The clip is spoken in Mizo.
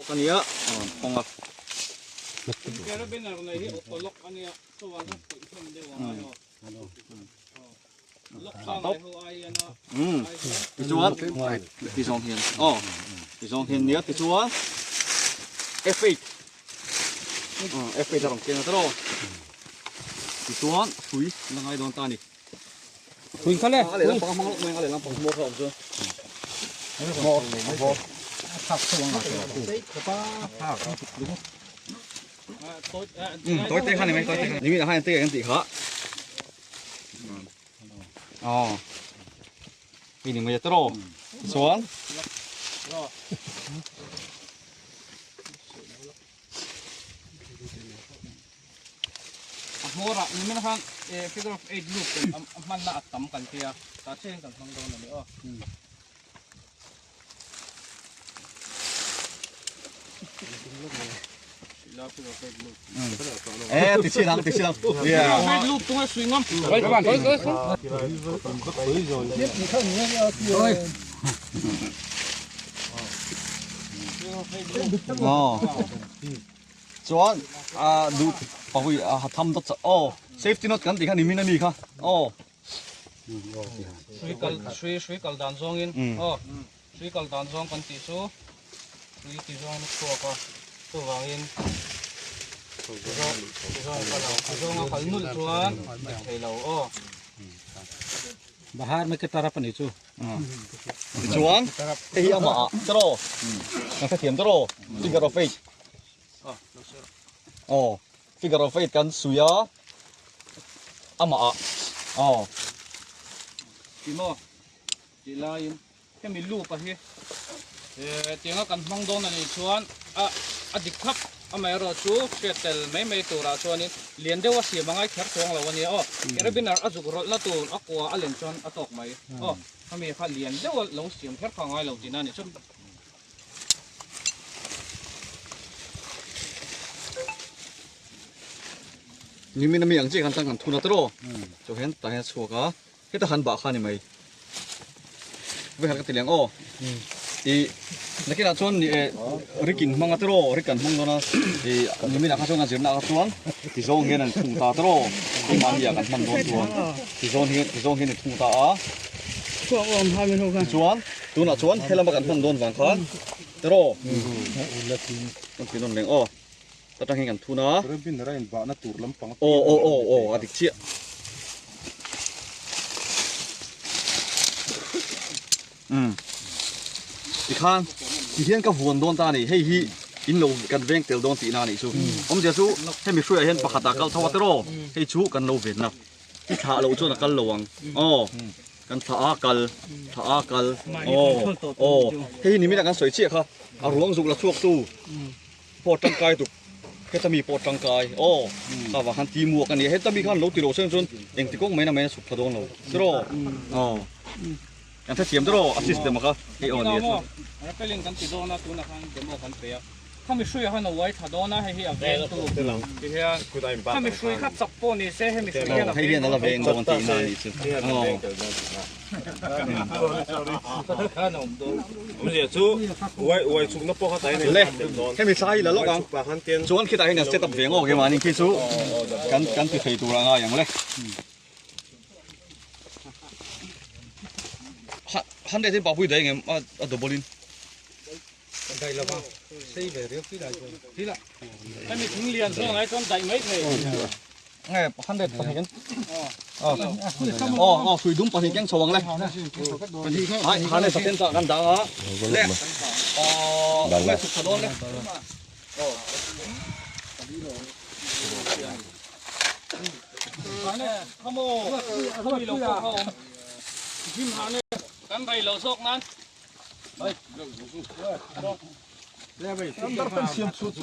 a nia a rawn hawng a. Tichuan ti zawng hian aw ti zawng hian nia tichuan F8 F8 a rawn keng a tawh tichuan hrui la ngai dawn ta a ni. Hrui kha le a lehlam pang hmang lawk mai a lehlam pang hmawr kha awm chuan hmawr hmawr a thlak chho ang a Tawi te kha ni mai tawi te kha ni mi ah hian te kan tih kha aw hei ni mai a tawh chuan A hmawrah ni mai khan figure of eight loop kan hmanna a tam kan tia tah chiah hian kan hmang dawn a ni aw. Eh, ti chi lang, ti chi lang. Yeah. Loop tunga sui ngam. Oh. Chuan a du pahui a tham dot oh safety knot kan ti kha ni min ami kha oh Hrui kal hrui hrui kal dan zawngin aw hrui kal dan zawng kan tih chu hrui ti zawngin a chhuak a chuvangin ti zawng kal ang ti zawnga kal nulh chuan dik thei lo aw. Bahar mai ka tarap a nih chu. Tichuan hei hi amah ah tiraw kan hrethiam tiraw figure of eight aw figure of eight kan suih a. Amah ah aw. Ti maw tih laiin hemi loop a hi tianga kan hmang dawn a nih chuan a a dik khap amaherawh chu hriat tel mai mai turah chuanin lian deuh a siam a ngai kher chuang lo a nia aw carabiner a zuk rawlhna tur a kua a len chuan a tawk mai aw hemi kha lian deuh a lo siam kher kha a ngai lo tihna a nih chu. Nimin ami ang chiah khan tang kan thun a tawh chu hian tah hian a chhuak a heta han bah kha a ni mai vekhat ka ti leh ang aw ih nakinah chuan ni eh rikin hmang a tawh rik kan hmang dawn a ih nimin ah kha chuan kan zirna ah kha chuan ti zawng hian an thung ta tawh keimahni ah kan hman dawn chuan ti zawng hian ti zawng hian an thung ta a tichuan tunah chuan helama kan hman dawn vang khan tawh kan ti nawn leng aw. Ta tang hian kan thun a. Rebin a inbahna tur lampang a Aw aw aw aw a dik chiah. Umm tikhan tihian ka vuan dawn ta a ni hei hi in lo kan veng tel dawn tihna a nih chu awmzia chu hemi hruaiah hian pakhatah kal tho a tiraw hei chu kan lo venna i thlah loh chuan a kal lo ang aw kan thlah a kal thlah a kal aw aw hei hi nimin ah kan sawi chiah kha a ruang zuk la chhuak tu. Pawh tangkai tuk heta mi pawh tangkai aw kha vang khan teamwork a nia heta mi khan lo ti lo sen chuan engti kawng mai na mai a chhuk tha dawn lo tiraw aw kan hrethiam tiraw a system a kha hei aw nia chu Rappelling kan ti dawn a tunah khan demo kan pe a khami hrui ah khan a uai tha dawn a hei hi a veng tu ti hian khami hrui kha chak pawh ni se hemi hrui hian a hei hian a la veng dawn tihna a nih chu aw. Le hemi thla hi la lawk ang chuan khitah hian kan set up ve ngawk em a ni khi chu kan kan ti thei tur a ngai ang le 100 in papui daih engem a double in hemi thing lian zawng ai chuan daih mai thei nge 100 pahnih kan aw aw hrui dum pahnih keng chho ang le hai han e saten ta kan dang a le aw nge chhuk tha dawn le khamo khami lo pawh kha awm gym ha ne kan rei lo zawk nan Siam chu chu